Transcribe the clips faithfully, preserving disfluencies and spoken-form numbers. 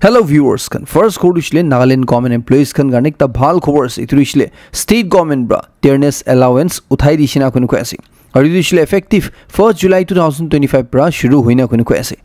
Hello viewers khan, first khobor tu hoishe le Nagaland government employees khan karne ekta bhal khobor ase. Etu tu hoishe le state government pra tiredness allowance uthai dishe na koina koi ase. Aru etu tu hoishe le effective first July two thousand twenty-five pra shuru hoina koina koi ase.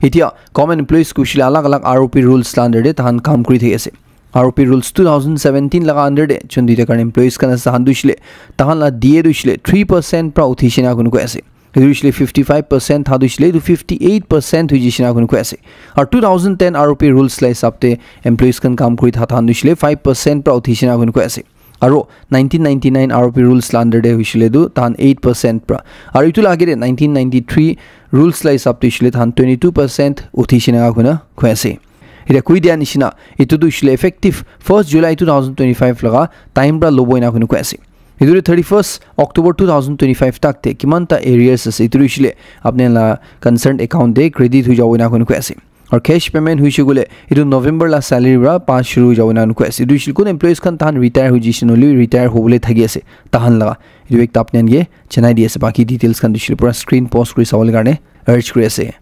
Etia government employees khan hoishe le alag alag R O P rules la under te tahan kam kuri thaki ase. R O P rules two thousand seventeen laga under te jun duita karne employees khan ase, tahan tu hoishe le, tahan la D A tu hoishe le three percent pra uthi shina koina koi ase. Etu hoishe le fifty-five percent, tahan tu hoishe le etu fifty-eight percent hui jai shina koina koi ase. Aru two thousand ten R O P rules la hisab te employees khan kam kuri tha tahan tu hoishe le five percent pra uthi shina koina koi ase. Aru nineteen ninety-nine R O P rules la under te hoishe le tu tahan eight percent pra. Aru etu la age te nineteen ninety-three rules la hisab te hoishe le tahan twenty-two percent uthi shina koina koi ase. Etia koi dia nishina, etu tu hoishe le effective first July two thousand twenty-five laga time pra lobo ena koina koi ase. Etu tu thirty-first October two thousand twenty-five tak te kiman ta arrears ase, etu tu hoishe le apni la concerned account te credit hui jabo ena koina koi ase. Aru cash payment hoishe koile etu November la salary pra pa shuru hui jabo ena koina koi ase. Etu hoishe le kun employees khan tahan retire hui jai shina hoile retire hobole thaki ase tahan laga. Etu ekta apni khan ke janai di ase. Baki details khan tu hoishe le pura screen pause kuri sabole karne urge kuri ase.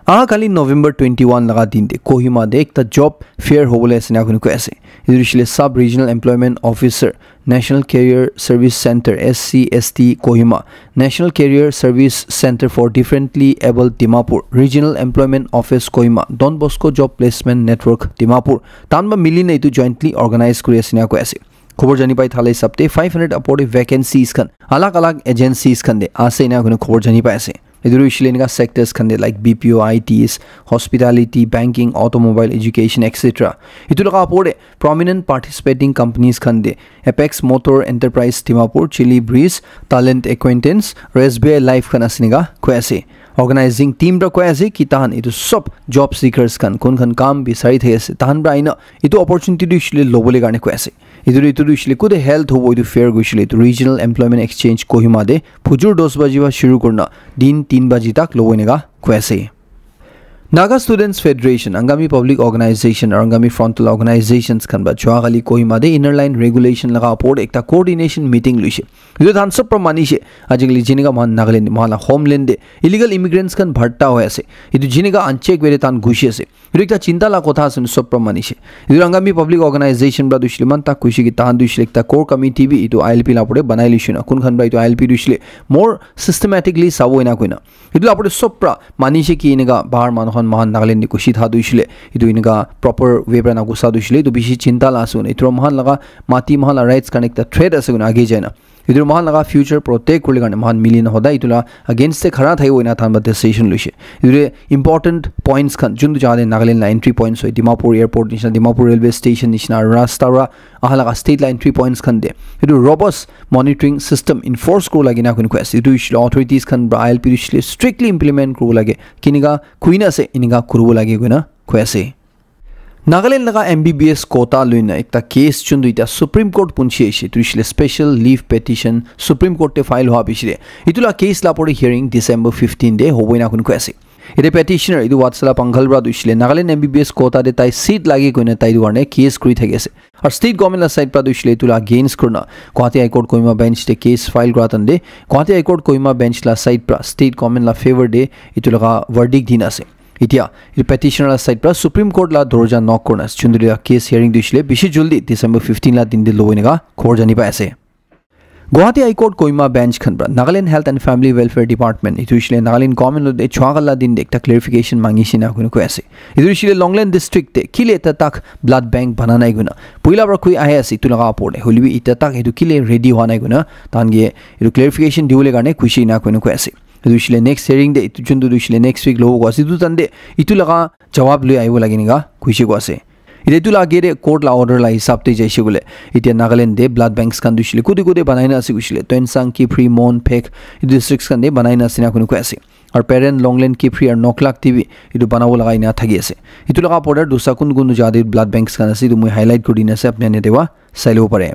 Aha kali November twenty-one laga din te Kohima te ekta job fair hobole ase ena koina koi ase. Etu tu hoishe le Sub Regional Employment Officer, National Career Service Center, S C S T Kohima, National Career Service Center for Differently Abled Dimapur, Regional Employment Office Kohima, Don Bosco Job Placement Network Dimapur, tahan pra mili na etu jointly organize kuri ase ena koi ase. Khobor jani pai thala hisab te five hundred upor te vacancies khan alag alag agencies khan te ase ena koina khobor jani pai ase. Etu tu hoishe le enika sectors khan te like B P O, I Ts, hospitality, banking, automobile, education, et cetera. Etu laga upor te prominent participating companies khan te Apex Motor Enterprise Dimapur, Chilli Breeze, Talent Acquaintance, aru S B I Life khan ase ena koi ase. Organizing team pra koi ase ki tahan etu sob job seekers khan, kun khan kam bisari thaki ase, tahan pra aina etu opportunity tu hoishe le lobole karne koi ase. Etu tu, etu tu hoishe le kude held hobo etu fair koi hoishe le etu Regional Employment Exchange Kohima te phujur dos baji pra shuru kurina din tin baji tak lobo ena koi ase. Naga Students Federation, Angami Public Organization, aru Angami Frontal Organizations khan pra jua kali Kohima te Inner Line Regulation laga upor te ekta coordination meeting loishe. Etu tahan sob pra manishe, ajikali jenika moikhan Nagaland, moikhan la homeland te illegal immigrants khan bharta hoi ase. Etu jenika uncheck way te tahan ghusi ase. Etu ekta chinta la kotha ase, sob pra manishe. Etu Angami Public Organization pra tu hoishe le iman tak koi she ki tahan tu hoishe le ekta core committee bi etu I L P la upor te banai loishe na. Kun khan pra etu I L P tu hoishe le more systematically sabo ena koina. Etu la upor te sob pra manishe ki enika bahar manu khan moikhan Nagaland te ghusi tha tu hoishe le etu enika proper way pra na ghusa tu hoishe le etu bishi chinta la ase koina. Etu pra moikhan laga mati, moikhan la rights karne ekta threat ase koina age jai na. Etu moikhan laga future protect kuribole karne moikhan mili na hodai etu la against te khara thakibo ena tahan pra decision loishe. Etu te important points khan, juntu jaga te Nagaland la entry points hoi, Dimapur airport nishina, Dimapur railway station nishina, rasta pra aha laga state la entry points khan te etu robust monitoring system enforce kuribo lage ena koina koi ase. Etu hoishe le authorities khan pra I L P tu hoishe le strictly implement kuribo lage. Kenika koina ase, enika kuribo lage koina koi ase. Nagaland laga M B B S quota loina ekta case juntu etia Supreme Court punchi ase, etu hoishe le special leave petition Supreme Court te file hua bishi de. Etu la case la upor te hearing December fifteen te hobo ena koina koi ase. Etu petitioner, etu Vatsala Pangal pra tu hoishe le Nagaland M B B S quota te tai seat lage koina tai etu karne case kuri thaki ase. Aru state government la side pra tu hoishe le etu la against kurina Guwahati High Court Kohima bench te case file kura time te Guwahati High Court Kohima bench la side pra state government la favour te etu laga verdict dina ase. Etia etu petitioner la side pra Supreme Court la dorja knock kurina ase. Juntu etia case hearing tu hoishe le bishi jaldi December fifteen la din te lobo ena khobor jani pai ase. Guwahati High Court Kohima bench khan pra Nagaland Health and Family Welfare Department, etu hoishe le Nagaland government logote jua kali la din te ekta clarification mangishe ena koina koi ase. Etu hoishe le Longleng district te kile eta tak blood bank bana nai koina poila pra koi ahi ase etu laga upor te, hoile bi eta tak etu kile ready hua nai koina tahan ke etu clarification dibole karne koishe ena koina koi ase. Etu hoishe le next hearing te, etu juntu tu hoishe le next week lobo koi ase, etu time te etu laga jawab loi ahibo lage ena koishe koi ase. Etia etu la age te court la order la hisab te jaise koile, etia Nagaland te blood banks khan tu hoishe le kote kote banai na ase koishe le, Tuensang, Kiphire, Mon, Phek, etu districts khan te banai na ase ena koina koi ase. Aru Peren, Longleng, Kiphire aru Noklak te bi etu banabo lagai na thaki ase. Etu laga border dusa kun kun jaga te blood banks khan ase, etu moi highlight kuri dina ase, apni khan yate pra sai lobo pare.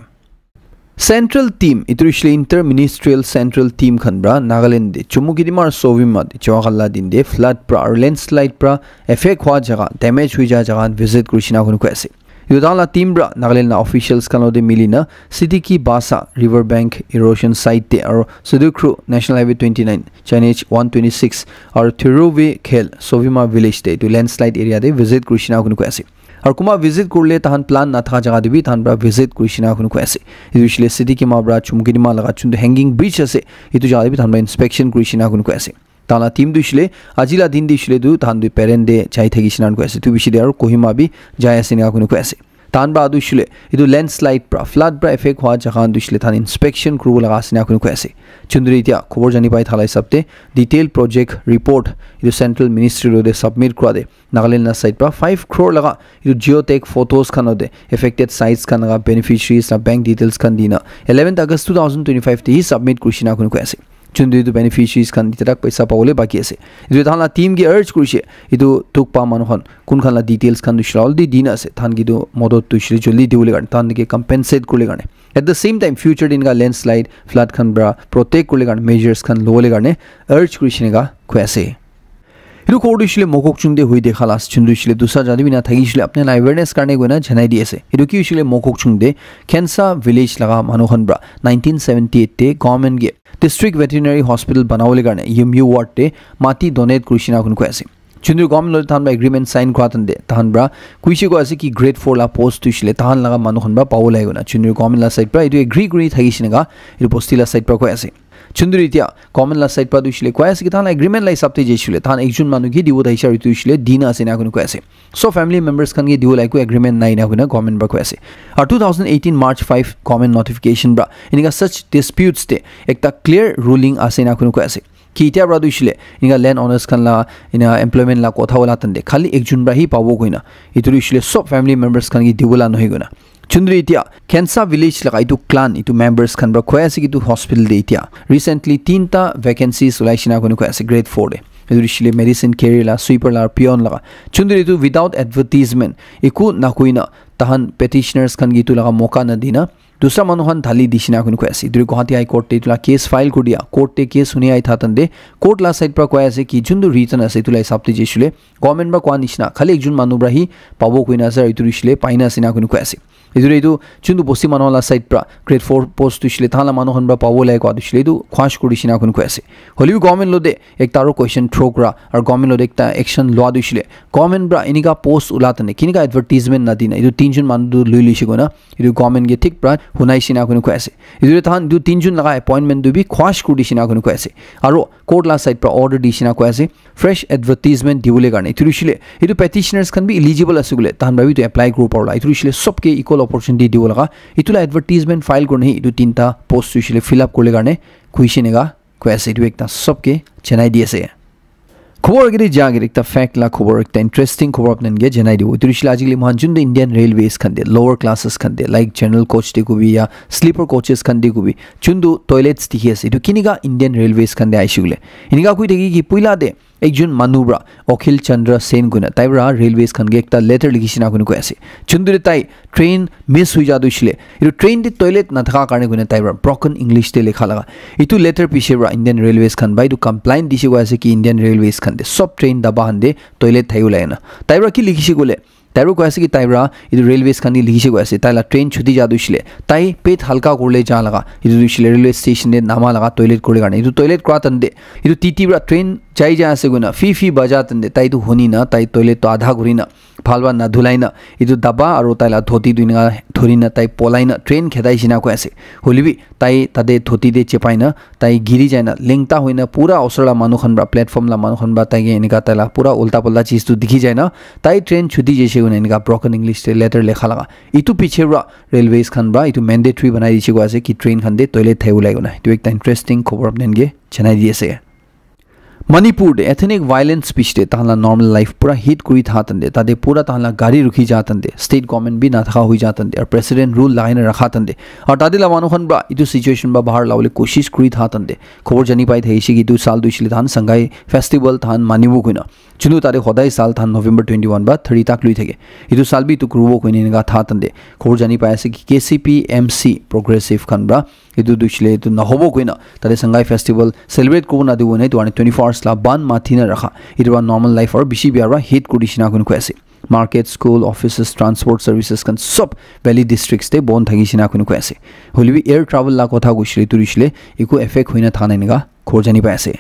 Central team, etu hoishe le inter ministerial central team khan pra Nagaland te Chumukedima aru Sowima te jua kali la din te flood pra aru landslide pra affect hua jaga, damage hoi ja jaga khan visit kurishe ena koina koi ase. Etu tahan la team pra Nagaland la officials khan lote mili na Sidiki Basa river bank erosion site te aro Sudukru National Highway twenty nine, Chinage one twenty six aro Thiruvi Khel Sovima village te etu landslide area te visit kurishina kuni koi ase. Aro kuma visit kurle tahan plan na thaka jaga te bi tahan pra visit kurishina kuni koi ase. Etu hoishile Sidiki ma pra Chumukidima laga chundu hanging bridge ase. Etu jaga te bi tahan pra inspection kurishina kuni koi ase. Tahan la team tu hoishile aji la din te hoishile tu tahan tu Peren te jai thakishina koi ase. Tu bishi te aro Kohima bi jai ase ena kuni koi ase. Tahan pra tu hoishile etu landslide pra flood pra effect hua jaga khan tu hoishile tahan inspection kuribo laga ase ena kuni koi ase. Chunduri etia khobor jani pai thala hisab te detail project report etu central ministry lote submit kura te Nagaland la side pra five crore laga etu geotag photos khan lote affected sites khan laga beneficiaries la bank details khan dina eleventh August two thousand twenty five te hi submit kurishina kuni koi ase. Chunduri etu beneficiaries khan etia tak paisa pabole baki ase. Etu tahan la team ke urge kurishe etu dukh pa manu khan kun khan la details khan tu shila already dina ase. Tahan ke tu modot tu shile joldi dibole karne tahan ke compensate kurle karne. At the same time future din ka landslide flood khan pra protect kurle karne measures khan lobole karne urge kurishina koi ase. Etu khobor tu hoishile Mokokchung te hui dekha la ase. Chunduri hoishile dusra jati bi na thaki hoishile apni khan la awareness karne koina janai di ase. Etu ki hoishile Mokokchung te Khensa village laga manu khan pra nineteen seventy eight te government ke district veterinary hospital banabole karne M U ward te mati donate kurishina kuni koi ase. Chunduri government lote tahan pra agreement sign kura tante tahan pra kuishe koi ase ki grade four la post tu hoishile tahan laga manu khan pra pabo lage koina Chunduri government la side pra etu agree kuri thakishina etu bosti la side pra koi ase. Chunduri etia government la side pra tu hoishile koi ase ki tahan la agreement la hisab te jaishile tahan ekjon manu ke dibo thakishe aro etu hoishile dina ase ena kuni koi ase. So family members khan ke dibo la eku agreement nai ena koi na government pra koi ase. Aro two thousand eighteen March five government notification pra enika such disputes te ekta clear ruling ase ena kuni koi ase. Ki etia pra tu hoishile enika land owners khan la ena employment la kotha wala tante khali ekjon pra hi pabo koina etu tu hoishile sob family members khan ke dibo la nohoi koina. Chunduri etia Khensa village laga etu clan etu members khan pra koi ase ki etu hospital te etia recently tinta vacancies ulai shina kuni koi ase grade four te. Etu hoishile medicine carrier la, sweeper la, peon laga. Chunduri etu without advertisement eku na koina tahan petitioners khan ke etu laga moka na dina dusra manu khan thali dishina kuni koi ase. Etu Guwahati High Court te etu la case file kuri dia. Court te case huni ai tha tante court la side pra koi ase ki juntu written ase etu la hisab te jaishile government pra koa nishina khali ekjon manu pra hi pabo koina ase aro etu hoishile paina ase ena kuni koi ase. Etu etu juntu bosti manu la side pra grade four post tu hoishile tahan la manu khan pra pabo lage koa tu hoishile etu khwash kuri dishina kuni koi ase. Hoile bi government lote ekta aro question throw kura aro government lote ekta action lua tu hoishile government pra enika post ula tane kinika advertisement na dina etu tinjon manu tu lui luishe koina etu government ke thik pra hunai shina kuni koi ase. Etu tahan etu tinjon laga appointment tu bi khwash kuri dishina kuni koi ase. Aro court la side pra order dishina koi ase fresh advertisement dibole karne. Etu hoishile etu petitioners khan bi eligible ase koile tahan pra bi etu apply kuribo parola. Etu hoishile sob ke equal opportunity dibo laga etu la advertisement file kurina hi etu tinta post hoishile fill up kurle karne kuishe ena koi ase. Etu ekta sob ke janai di ase. Khobor agete ja agete ekta fact la khobor ekta interesting khobor apni khan ke janai dibo. Etu hoishile ajikali moikhan juntu Indian Railways khan te lower classes khan te like general coach te kobi ya sleeper coaches khan te kobi juntu toilets dikhi ase etu kinika Indian Railways khan te aishe koile enika koi thaki ki puila te ekjon manu pra Akhil Chandra Sen koina tai pra railways khan ke ekta letter likhi shina kuni koi ase. Juntu te tai train miss hui ja tu hoishile etu train te toilet na thaka karne koina tai pra broken English te lekha laga etu letter piche pra Indian Railways khan pra etu complain dishe koi ase ki Indian Railways khan te sob train daba khan te toilet thai ulai na tai pra ki likhishe koile tai pra koi ase ki tai pra etu railways khan te likhishe koi ase tai la train chuti ja tu hoishile tai pet halka kurle ja laga etu tu hoishile railway station te nama laga toilet kurle karne etu toilet kura tante etu T T pra train jai ja ase koina fi fi baja tante tai tu huni na tai toilet tu adha kuri na bhal para nadhulai na etu daba aru tai la dhoti tu enika dhori na tai polai na train khedai shina koi ase. Hoile bi tai tate dhoti te chepai na tai giri jai na lengta hoi na pura osor la manu khan para platform la manu khan para tai ke enika tai la pura ulta pulta cheez tu dikhi jai na tai train chuti jaise koina enika broken English te letter lekha laga etu piche para railways khan para etu mandatory banai dise koi ase ki train khan te toilet thai bo lage koina. Etu ekta interesting khobor apni khan ke janai di ase. Manipur te ethnic violence piche te tahan la normal life pura hit kuri tha tante tate pura tahan la gari rukhi ja tante state government bi na thaka hoi ja tante aru president rule lagai na rakha tante aru tate la manu khan para etu situation para bahar la bole koshish kuri tha tante khobor jani pai thakise ki etu saal tu hoishe le tahan Sangai festival tahan manibo koina chunu tate hodai saal tahan November twenty one para thirty tak lui thake etu saal bi etu kuribo koina enika tha tante khobor jani pai ase ki K C P M C progressive khan para etu tu hoishe le etu nahobo koina tate Sangai festival celebrate kuribo nadibo koina etu karne twenty four hours la ban mathi na rakha etu para normal life aru bishi bia para hit kuri dishina koina koi ase. market, school, offices, transport services khan sob valley districts te bon thaki shina kuni koi ase. Hoilebi air travel la kotha koishile tu hoishile eku effect hoina thana enika khor jani pai ase.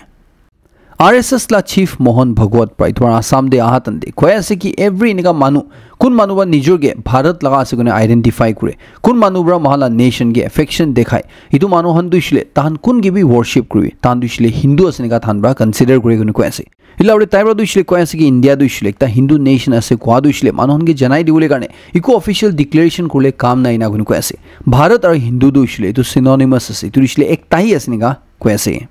R S S la chief Mohan Bhagwat pra etu Assam de aha tante koi ase ki every enika manu kun manu ba nijor ke Bharat laga ase kone identify kure, kun manu pra mahala nation ke affection dekhai, etu manu khan tu hoishile tahan kun ke bi worship kuri, tahan tu hoishile Hindu ase enika tahan pra consider kuri kone koi ase. Ila ure tai pra tu hoishile koi ase ki India tu hoishile ekta Hindu nation ase koa tu hoishile manu khan ke janai dibole karne eku official declaration kurle kam nai na koi ase. Bharat aru Hindu tu hoishile etu synonymous ase, etu hoishile ekta hi ase enika koi ase.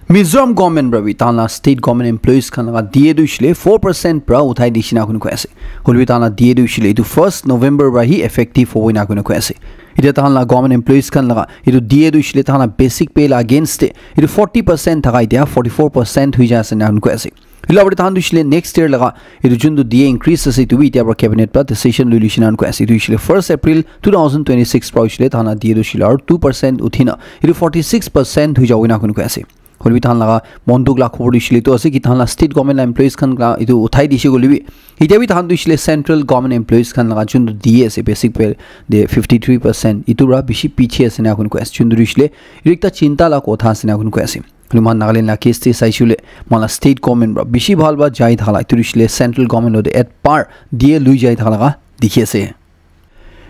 Mizoram government pra bi tahan la state government employees khan laga D A tu hoishile four percent pra uthai dishina koi ase. Hoilebi tahan la D A tu hoishile etu first November pra hi effective hobo ena koi ase. Etia tahan la government employees khan laga etu D A tu hoishile tahan la basic pay la against te etu forty percent thaka etia forty four percent hui ja ase ena koi ase. Etu la upor te tahan tu hoishile next year laga etu juntu D A increase ase etu bi etia pra cabinet pra decision lui luishe ena koi ase. Etu hoishile first April two thousand twenty six pra hoishile tahan la D A tu hoishile aru two percent uthina etu forty six percent hui jabo ena koi ase. Hoilebi tahan laga mon dukh la khobor tu hoishile etu ase ki tahan la state government la employees khan la etu uthai dishe koilebi etia bi tahan tu hoishile central government employees khan laga juntu D A ase basic pay de fifty three percent etu pra bishi piche ase ena koi ase. Juntu hoishile etu ekta chinta la kotha ase ena koi ase. Hoile moikhan Nagaland la case te saishe koile moikhan la state government pra bishi bhal pra jai thaka la etu hoishile central government logote at par D A lui jai thaka laga dikhi ase.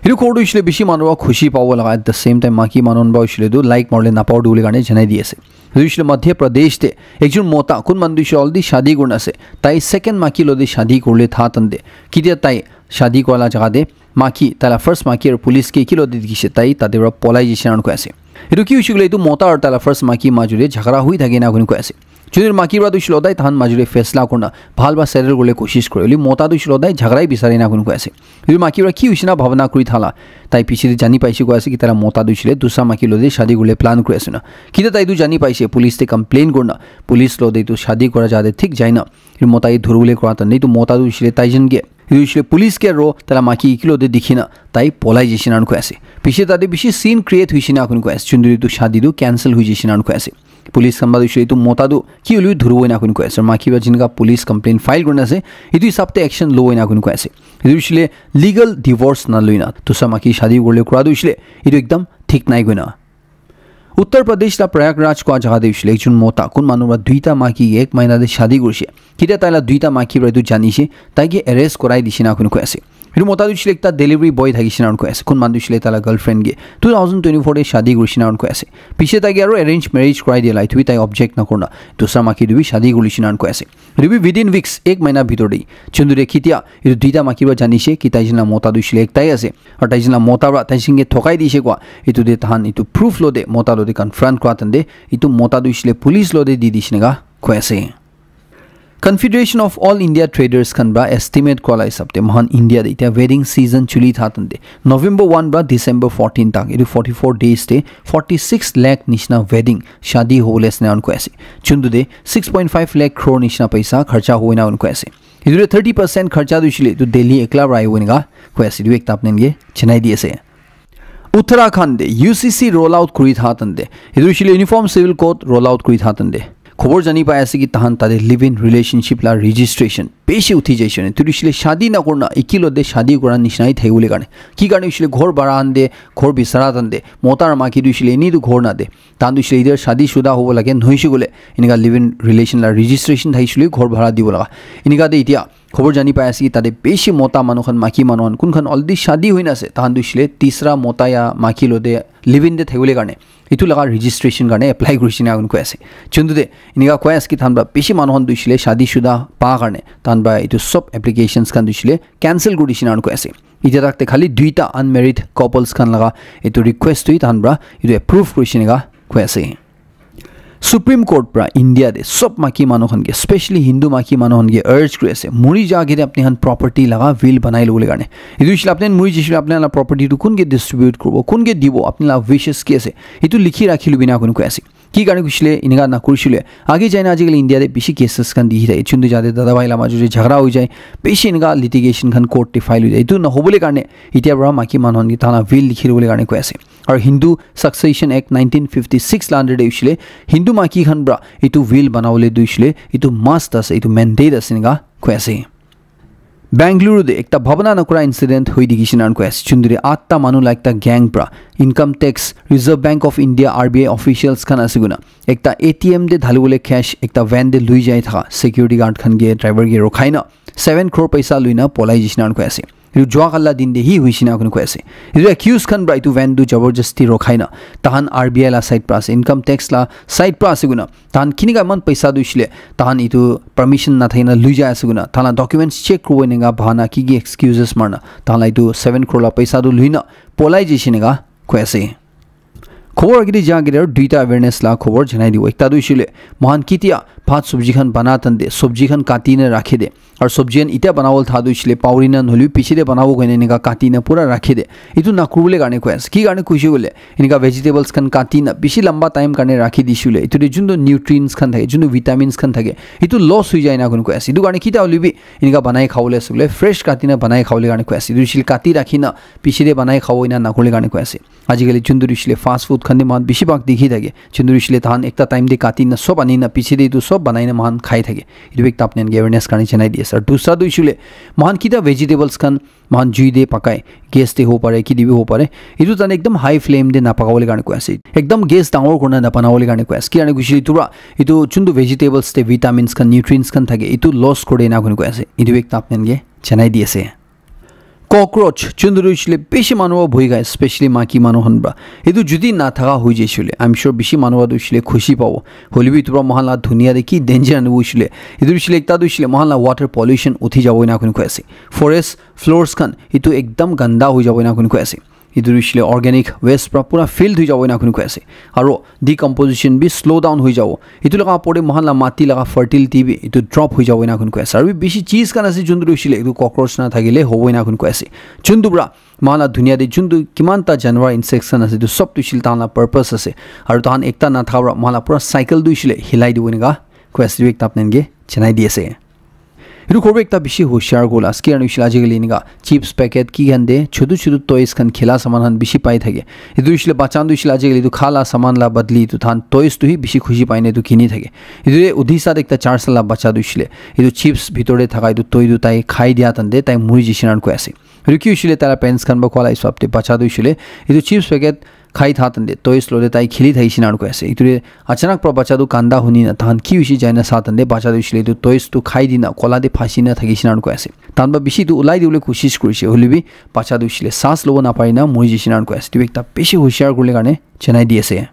Etu khobor tu hoishile bishi manu pra khushi pabo laga, at the same time maiki manu khan pra hoishile tu like marile napao tu bole karne janai di ase. Etu hoishile Madhya Pradesh te ekjon mota kun manu tu hoishile already shadi kurina ase, tai second maiki logote shadi kurile tha tante ketia tai shadi kura la jaga te maiki, tai la first maiki aru police ke ki logote dikhi ase, tai tate pra polai jaise ena koi ase. Etu ki hoishe koile etu mota aru tai la first maiki majo te jhagara hui thake ena koi ase. Juntu maiki pra tu hoishe koile odai tahan majo te faisla kurina bhal pra settle kuribole koshish kure. Hoilebi mota tu hoishe koile odai jhagara hi bisare ena koi ase. Etu maiki pra ki hoishe na bhabna kuri thala, tai piche te jani paishe koi ase ki tai la mota tu hoishe koile dusra maiki logote shadi kuribole plan kuri ase na. Kita tai tu jani paishe police te complain kurina police logote etu shadi kura jaga te thik jai na etu mota ke dhuribole kura tante etu mota tu hoishe koile tai jon ke etu hoishe koile police ke aro tai la maiki ekilog te dikhi na tai polai jaise ena koi ase. Piche tate bishi scene create hoise ena koi ase, juntu etu shadi tu cancel hoi jaise ena koi ase. Police khan para tu hoishe koile etu mota tu ki hoile bi dhuribo ena koi ase. Maiki para jinika police complaint file kurina ase, etu hisab te action lobo ena koi ase. Etu hoishe koile legal divorce na loina dusra maiki shadi kuribole kura tu hoishe koile etu ekdam thik nai koina. Uttar Pradesh la Prayagraj kua jaga te hoishe koile ekjon mota kun manu para duita maiki ek mahina te shadi kurishe. Ketia tai la duita maiki para etu janishe, tai ke arrest korai dishe na koi ase. Etu mota tu hoishe koile ekta delivery boy thakishe na koi ase. Kun manu tu hoishe koile tai la girlfriend ke two thousand twenty-four te shadi kurishe na koi ase. Piche tai ke aro arrange marriage korai dia la, etu bi tai object na kurina dusra maiki tu bi shadi kurishe na koi ase. Etu bi within weeks, ek mahina bhitor te, juntu te ketia etu duita maiki para janishe ki tai jin la mota tu hoishe koile ektai ase. Aru tai jin la mota para tai jin ke thokai dishe kua, etu te tahan etu proof logote mota logote confront kura tante etu mota tu hoishe koile police logote di dishe na koi ase. Confederation of All India Traders khan para estimate kura la hisab te moikhan India te etia wedding season chuli tha tante November one para December fourteen tak etu forty-four days te forty-six lakh nishina wedding shadi hobole ase ena koi ase. Juntu te six point five lakh crore nishina paisa kharcha hobo ena koi ase. Etu te thirty percent kharcha tu hoishe koile etu Delhi ekla para ahibo ena koi ase. Etu ekta apni khan ke janai di ase. Uttarakhand te U C C roll out kuri tha tante, etu hoishe koile Uniform Civil Code roll out kuri tha tante, khobor jani pai ase ki tahan tate live in relationship la registration bishi uthi jaise. Etu hoishe koile shadi na kurina ekilog te shadi kura nishina hi thakibole karne, ki karne hoishe koile ghor bhara khan te, ghor bisara tante, mota aru maiki tu hoishe koile eni tu ghor na te, tahan tu hoishe koile either shadi shuda hobo lage, nohoishe koile enika live in relation la registration thakishe koile ghor bhara dibo laga. Enika te etia khobor jani pai ase ki tate bishi mota manu khan, maiki manu khan, kun khan already shadi hoina ase, tahan tu hoishe koile tisra mota ya maiki logote live in te thakibole karne etu laga registration karne apply kurishe ena koi ase. Juntu te enika koi ase ki tahan para bishi manu khan tu hoishe koile shadi shuda pa karne tahan para etu sob applications khan tu hoishe koile cancel kuri dishe ena koi ase. Etia tak te khali duita unmarried couples khan laga etu request tu tahan para etu approve kurishe ena koi ase. Supreme Court para India te sob maiki manu khan ke, specially Hindu maiki manu khan ke urge kuri ase, muri ja ke te apni khan property laga will banai lobole karne. Etu hoishe koile apni khan muri jaise koile apni khan la property tu kun ke distribute kuribo, kun ke dibo, apni la wishes ki ase, etu likhi rakhi lobi ena koi ase. Ki karne hoishe koile enika na kurishe koile age jai na ajikali India te bishi cases khan dikhi thake, juntu jate dada bhai la majo te jhagara hoi jai, bishi enika litigation khan court te file hoi jai. Etu na hobole karne etia para maiki manu khan ke tahan la will likhi lobole karne koi ase. Aru Hindu Succession Act nineteen fifty-six la under te hoishe koile Hindu maiki khan para etu will banabole tu hoishe koile etu must ase, etu mandate ase enika koi ase. Bangalore te ekta bhabana nakura incident hoi dikhi shina koi ase. Chunduri atta manu la ekta gang pra income tax, Reserve Bank of India, R B I officials khan ase kuna ekta A T M te dhali bole cash ekta van te lui jai thaka security guard khan ke driver ke rokhai na seven crore paisa lui na polai jishina koi ase. Etu jua kala din te hi hui shina koi ase. Etu accused khan pra etu van tu jabardasti rokhai na tahan R B I la side pra ase, income tax la side pra ase kuna tahan kinika iman paisa tu shile tahan etu permission na thakina lui jai ase kuna tahan la documents check kuribo eneka bahana ki ki excuses marna tahan la etu seven crore la paisa tu lui na polai jai shina koi ase. Khobor agite ja agite aru duita awareness la khobor janai dibo. Ekta tu hoishile, mohan kitia bhat sabji khan bana tante sabji khan kati na rakhi de. Aru sabji khan itia banabo tha tu hoishile pauri na nohole piche de banabo koine enika kati na pura rakhi de. Itu na kuribole karne koi ase. Ki karne koishe koile, enika vegetables khan kati na bishi lamba time karne rakhi dishe koile, itu de juntu nutrients khan thake, juntu vitamins khan thake, itu loss hoi jai na koine koi ase. Itu karne kitia hoile bi enika banai khabole ase koile, fresh kati na banai khabole karne koi ase. Itu hoishile kati rakhi na piche de banai khabo ena na kuribole karne koi ase. Ajikali juntu hoishile fast food khan de mohan bishi bhag dikhi thake. Juntu hoishile tahan ekta time de kati na sob ani na piche de etu sob banai na mohan khai thake. Etu bi ekta apni khan ke awareness karne janai di ase. Aru dusra tu hoishile mohan kitia vegetables khan mohan jui de pakai, gas de hobo pare, ki de bi hobo pare. Etu tahan ekdam high flame de na pakabole karne koi ase. Ekdam gas dangor kurina na banabole karne koi ase. Ki karne koishe etu pra etu juntu vegetables de vitamins khan, nutrients khan thake, etu loss kore na kuribole koi ase. Etu bi ekta apni khan ke janai di ase. Cockroach, juntu hoishile bishi manu para bhoi khai, especially maki manu khan para. Etu jodi na thaka hoi jaishe koile, I'm sure bishi manu para tu hoishile khushi pabo. Hoile bi etu para mohan la dunia de ki danger anibo hoishile. Etu hoishile ekta tu hoishile mohan la water pollution uthi jabo ena koi ase. Forest floors khan etu ekdam ganda hoi jabo ena koi ase. Etu hoishile organic waste para pura fill hoi jabo ena koi ase. Aro decomposition bi slow down hoi jabo. Etu laga opor te mohan la mati laga fertility bi etu drop hoi jabo ena koi ase. Aru bi bishi cheez khan ase juntu hoishile etu cockroach na thakile hobo ena koi ase. Juntu para mohan la dunia de juntu kiman ta janwar, insects khan ase, etu sob tu hoishile tahan la purpose ase. Aru tahan ekta na thaka para mohan la pura cycle tu hoishile hilai dibo ena koi ase. Etu ekta apni khan ke janai di ase. Etu khobor ekta bishi hoshiar kuribole ase. Ki karne hoishile ajikali enika chips packet ki khan de chutu chutu toys khan khila saman khan bishi pai thake. Etu hoishile bacha khan tu hoishile ajikali etu kha la saman la badli etu tahan toys tu hi bishi khushi pai na etu kini thake. Etu de Odisha de ekta char sal la bacha tu hoishile etu chips bitor de thaka etu toy tu tai khai dia tahan de tai muri jaishe ena koi ase. Etu ki hoishile taila parents khan para koa la hisab de bacha tu hoishile etu chips packet khai tha tahan de toys loi de tai khili thakishe ena koi ase. Etu de achanak para bacha tu kanda huni na tahan ki hoishe jai na sa tahan de bacha tu hoishile etu toys tu khai di na kola de phasi na thakishe ena koi ase. Tahan para bishi etu ulai dibole koshish kurishe hoile bi bacha tu hoishile saas lobo na pari na muri jaishe ena koi ase. Etu ekta bishi hoshiar kuribole karne janai di ase.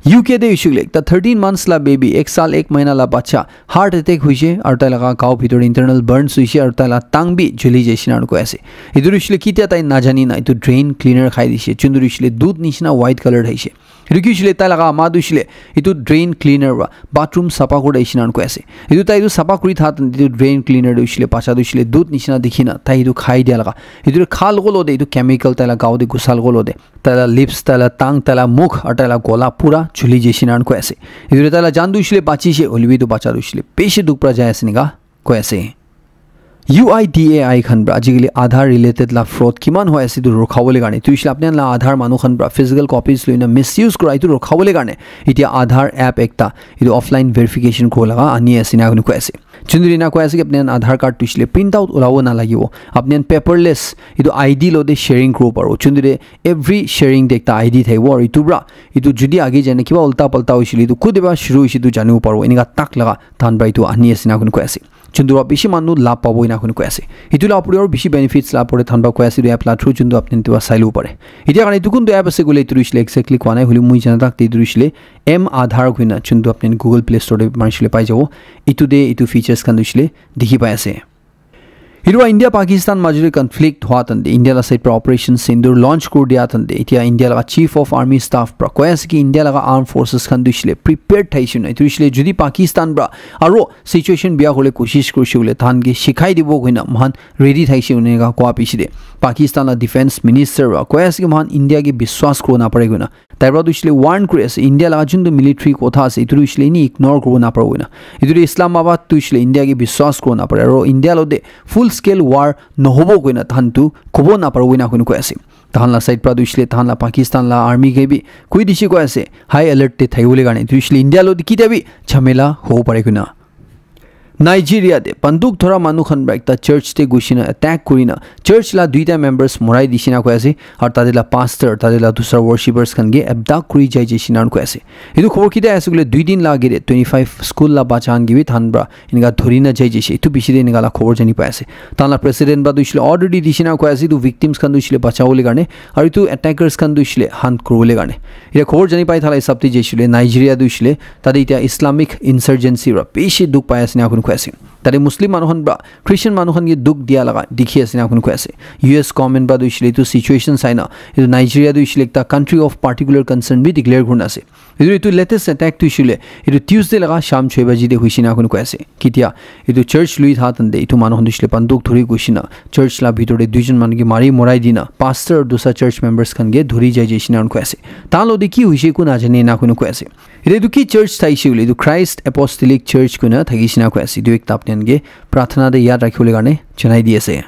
U K de hoishe koile ekta thirteen months la baby, ek saal ek mahina la bacha, heart attack hoishe aru tai laga gao bhitor de internal burns hoishe aru tai la tang bi juli jaishe ena koi ase. Etu hoishile kitia tai najani na etu drain cleaner khai dishe. Juntu hoishile dudh nishina white color thaishe. Etu ki hoishile tai laga ama tu hoishile etu drain cleaner para bathroom sapha kuri thakishe ena koi ase. Etu tai etu sapha kuri tha tahan etu drain cleaner tu hoishile bacha tu hoishile dudh nishina dikhi na tai etu khai dia laga. Etu kha logo logo de etu chemical tai la gao de gusa logo logo de tai la lips, tai la tang, tai la mukh, aru tai la gola pura juli jaishe ena koi ase. Etu de tai la jaan tu hoishile bachishe, hoile bi etu bacha tu hoishile bishi dukh para jai ase ena koi ase. U I D A I khan para ajikali Aadhaar related la fraud kiman hoi ase etu rukhabole karne. Etu hoishile apni khan la Aadhaar manu khan para physical copies loi na misuse kura etu rukhabole karne. Etia Aadhaar app ekta, etu offline verification kura laga ani ase ena koi ase. Juntu ena koi ase ki apni khan Aadhaar card tu hoishile print out ulabo na lagibo. Apni khan paperless etu I D loi de sharing kuribo paribo. Juntu de every sharing de ekta I D thakibo aru etu para etu jodi age jai na kiba ulta palta hoishile etu kode para shuru hoishe etu janibo paribo. Enika tak laga tahan para etu ani ase ena koi ase. Juntu para bishi manu labh pabo ena koi ase. Etu la opor de aru bishi benefits la opor de tahan para koi ase etu app la through juntu apni khan etu para sai lobo pare. Etia karne etu kuntu app ase koile etu hoishile exactly koa nai hoile moi jana tak de etu hoishile M Aadhaar koina juntu apni khan Google Play Store de marishe koile pai jabo. Etu de etu features khan tu hoishile dikhi pai ase. Etu para India Pakistan majo de conflict hua tahan de India la side para Operation Sindoor launch kuri dia tahan de etia India laga Chief of Army Staff para koi ase ki India laga armed forces khan tu hoishile prepared thaishe na. Etu hoishile jodi Pakistan para aru situation bia hoile koshish kurishe koile tahan ke shikhai dibo koina mohan ready thaishe ena koa piche de Pakistan la defense minister para koi ase ki mohan India ke biswas kuribo na pare koina. Tai para tu hoishile warn kuri ase, India laga juntu military kotha ase, etu tu hoishile eni ignore kuribo na paribo koina. Etu tu Islamabad tu hoishile India ke biswas kuribo na pare, aru India loi de full scale war nohobo koina tahan tu kobo na paribo koina koi ase. Tahan la side para tu hoishile tahan la Pakistan la army ke bi koi dishe koi ase, high alert de thakibole karne. Etu hoishile India loi de kitia bi jhamela hobo pare koina. Nigeria te banduk dhora manu khan para ekta church te gushina attack kurina church la duita members morai dishina koi ase, aru tate la pastor, tate la dusra worshippers khan ke abduct kuri jai jai shina koi ase. Etu khobor kita ase koile dui din la agere twenty five school la bacha khan ke bi than para enika dhuri na jai jaise. Etu bishi de enika la khobor jani pai ase. Tan la president ba tu ishile order di dishina koi ase etu victims khan tu ishile bachawole karne aru etu attackers khan tu ishile hunt kurwole karne. Etu khobor jani pai thala hisab te jaisile Nigeria tu ishile tate etia Islamic insurgency ra bishi dukh pai ase na koi ase. Tate Muslim manu khan pra Christian manu khan ke dukh dia laga dikhi ase na koi ase. U S government pra tu ishile etu situation sai na etu Nigeria tu ishile ekta country of particular concern bi declare kurina ase. Etu, etu latest attack tu ishile etu Tuesday laga sham choi baji te hoise na koi ase. Ketia etu church lui tha tante etu manu khan tu ishile banduk dhuri gushi na church la bhitor te duijon manu ke mari morai dina pastor aru dusra church members khan ke dhuri jai jai shina koi ase. Tan lo de ki hoise eku najane na koi ase. Etu, etu ki church thaise hoile etu Christ Apostolic Church koina thakise na koi ase. Etu ekta apni khan ke prathana te yaad rakhibole karne janai di ase.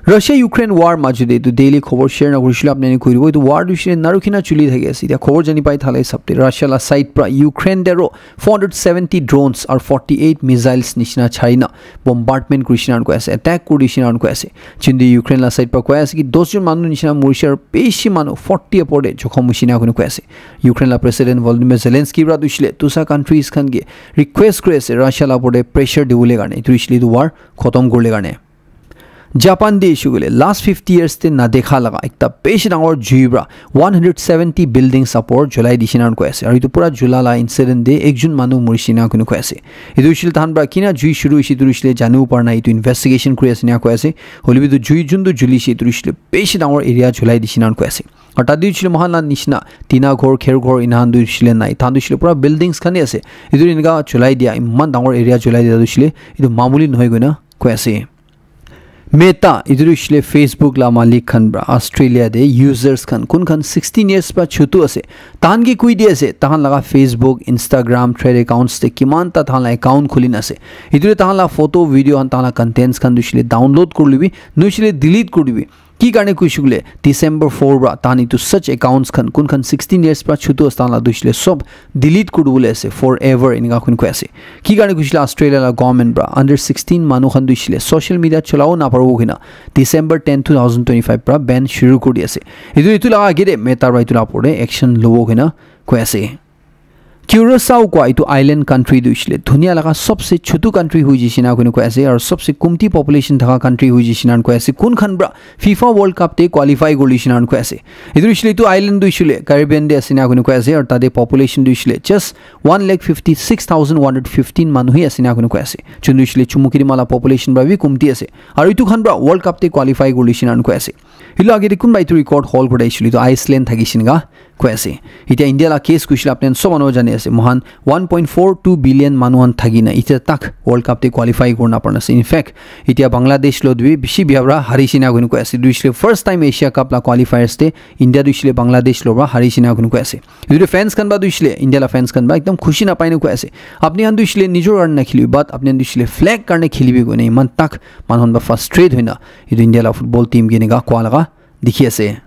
Russia Ukraine war majo te etu daily khobor share na kurisile apni khan koi dibo. Etu war tu share na rukhi na chuli thaki ase. Etia khobor jani pai thala hisab te Russia la side pra Ukraine te aro four hundred seventy drones aru forty eight missiles nishina chari na bombardment kurisina koi ase, attack kurisina koi ase. Chindi Ukraine la side pra koi ase ki dos jon manu nishina morise aru bishi manu forty upor te jokhom hoisina koi ase. Ukraine la President Volodymyr Zelensky pra tu ishile tusa countries khan ke request kuri ase Russia la upor te pressure dibole karne, etu ishile etu war khotom kurle karne. Japan de issue koile last fifty years te na dekha laga ekta bishi dangor jui pra one hundred seventy buildings upor julai dishina koi ase. Aru etu pura jula la incident de ekjon manu morisina koi ase. Etu ishile tahan pra kina jui shuru hoise etu ishile janibo para nai, etu investigation kuri ase na koi ase. Hoile bi etu jui jun tu julise etu ishile bishi dangor area julai dishina koi ase. Aru tate hoishile moikhan la nishina tina ghor, kher ghor, ena khan tu hoishile nai. Tahan tu hoishile pura buildings khan he ase. Etu enika cholai dia, eman dangor area cholai dia tu hoishile etu mamuli nohoi koina koi ase. Meta, etu tu hoishile Facebook la malik khan pra Australia te users khan, kun khan sixteen years pra chutu ase. Tahan ke koi di ase, tahan laga Facebook, Instagram, Thread accounts te kiman ta tahan la account khuli na ase. Etu te tahan la photo, video khan, tahan la contents khan tu hoishile download kuri libi, nohoishile delete kuri dibi. Ki karne kuishe koile December four pra tahan etu such accounts khan kun khan sixteen years pra chutu ase tahan la tu hoishile sob delete kuri dibole ase forever enika koi ase. Ki karne kuishe koile Australia la government pra under sixteen manu khan tu hoishile social media cholabo naparibo koina December ten, two thousand twenty-five pra ban shuru kuri di ase. Etu, etu laga age te Meta pra etu la upor te action lobo koina koi ase. Curacao kua etu island country tu hoishile dunia laga sobse chutu country hoi jaise na koina koi ase aru sobse kumti population thaka country hoi jaise na koi ase. Kun khan pra FIFA World Cup te qualify kuri jaise na koi ase. Etu hoishile etu island tu hoishile Caribbean te ase na koina koi ase aru tate population tu hoishile just one lakh fifty six thousand one hundred fifteen manu hi ase na koina koi ase. Chun tu hoishile chumukiri mala population pra bi kumti ase. Aru etu khan pra World Cup te qualify kuri jaise na koi ase. Etu la age te kunba etu record hold kuri aishile etu Iceland thaki shinga koi ase. Etia India la case kuishe koile apni khan sob manu jani ase. Moikhan one point four two billion manu khan thaki na etia tak World Cup te qualify kuri na para ase. In fact, etia Bangladesh lo bi bishi bia para hari shina koi ase. Etu hoishile first time Asia Cup la qualifiers te India tu hoishile Bangladesh lo para hari shina koi ase. Etu fans khan ba tu hoishile India la fans khan ba ekdam khushi na pai na koi ase. Apni khan tu hoishile nijor karne na khelibi, but apni khan tu hoishile flag karne khelibi koina eman tak manu khan ba frustrate hoina etu India la football team ke enika kua laga dikhi ase.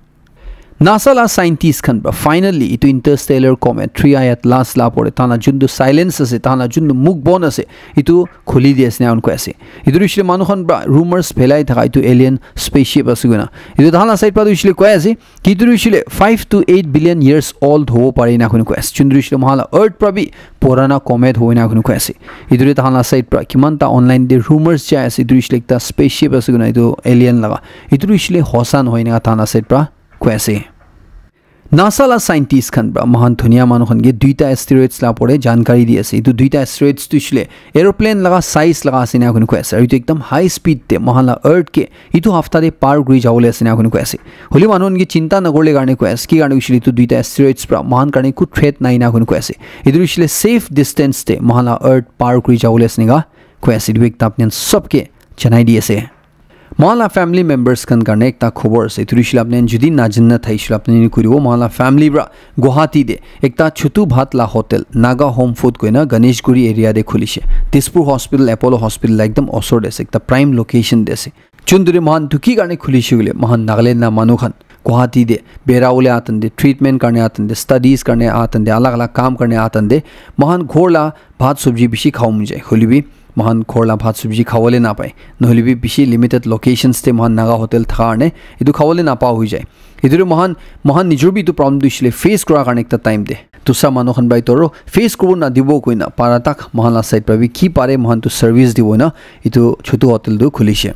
NASA la scientist khan pra finally etu interstellar comet three I Atlas la pore tahan la juntu silence ase, tahan la juntu mukh bon ase, etu khuli di ase na koi ase. Etu hoishile manu khan pra rumors phelai thaka etu alien spaceship ase koina. Etu tahan la side pra tu hoishile koi ase ki etu hoishile five to eight billion years old hobo pare na koi ase. Juntu hoishile moikhan la earth pra bi purana comet hobo na koi ase. Etu tahan la side pra kiman ta online te rumors jai ase, etu hoishile ekta spaceship ase koina etu alien laga. Etu hoishile hosa nohoi na tahan la side pra koi ase. NASA la scientist khan pra moikhan dunia manu khan ke duita asteroids la pore jankari di ase. Etu duita asteroids tu hoishile aeroplane laga size laga ase na koi ase. Aru etu ekdam high speed te moikhan la earth ke etu hafta te par kuri jabole ase na koi ase. Holi manu khan ke chinta na korle karne koi ase. Ki karne hoishile etu duita asteroids pra moikhan karne eku threat nai na koi ase. Etu hoishile safe distance te moikhan la earth par kuri jabole ase na koi ase. Etu ekta apni khan sob ke janai di ase. Moikhan la family members khan karne ekta khobor ase. Etu hoishile apni khan jodi na janna thaishile apni khan koi dibo. Moikhan la family pra Guwahati te ekta Chotu Bhat la hotel, Naga Home Food koina Ganeshguri area te khulishe. Dispur Hospital, Apollo Hospital la ekdam osor te ase. Ekta prime location te ase. Juntu te moikhan tu ki karne khulishe koile, moikhan Nagaland la manu khan Guwahati te bera bole atan te, treatment karne atan te, studies karne atan te, alag alag kam karne atan te, moikhan ghor la bhat sabji bishi khabo mon jai. Hoile bi moikhan ghor la bhat subji khawole napai. Nohole bi bishi limited locations te moikhan Naga hotel thaka karne etu khawole napa hoi jai. Etu tu moikhan, moikhan nijor bi etu problem tu hoishe le face kura karne ekta time te. Dosa manu khan bai toro face kuribo nadibo koina para tak moikhan la side pra bi ki pare moikhan tu service dibo na etu chotu hotel tu khulishe.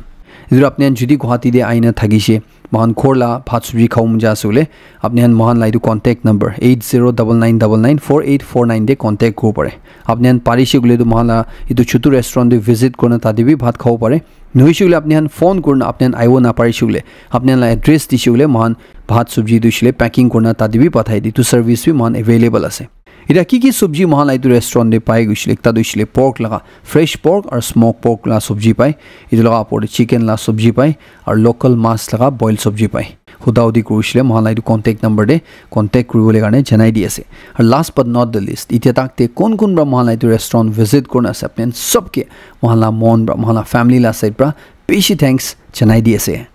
Etu apni khan jodi Guwahati te aina thakishe, moikhan ghor la bhat subji khabo mon jai ase koile, apni khan moikhan la etu contact number eight zero double nine double nine four eight four nine te contact kuribo pare. Apni khan parishe koile tu moikhan la etu chotu restaurant te visit kurina tate bi bhat khabo pare. Nohoishe koile apni khan phone kurina apni khan aibo naparishe koile, apni khan la address dishe koile moikhan bhat subji tu hoishe le packing kurina tate bi pathai di. Etu service bi moikhan available ase. Eta ki ki subji moikhan la etu restaurant te pai koishe le, ekta tu hoishe le pork laga, fresh pork aru smoke pork la subji pai. Etu laga opor te chicken la subji pai aru local mas laga boil subji pai. Huda hudi kurishe le moikhan la etu contact number te contact kuribole karne janai di ase. Aru last but not the least, etia tak te kon kon pra moikhan la etu restaurant visit kurina ase, apni khan sob ke moikhan la mon pra, moikhan la family la side pra bishi thanks janai di ase.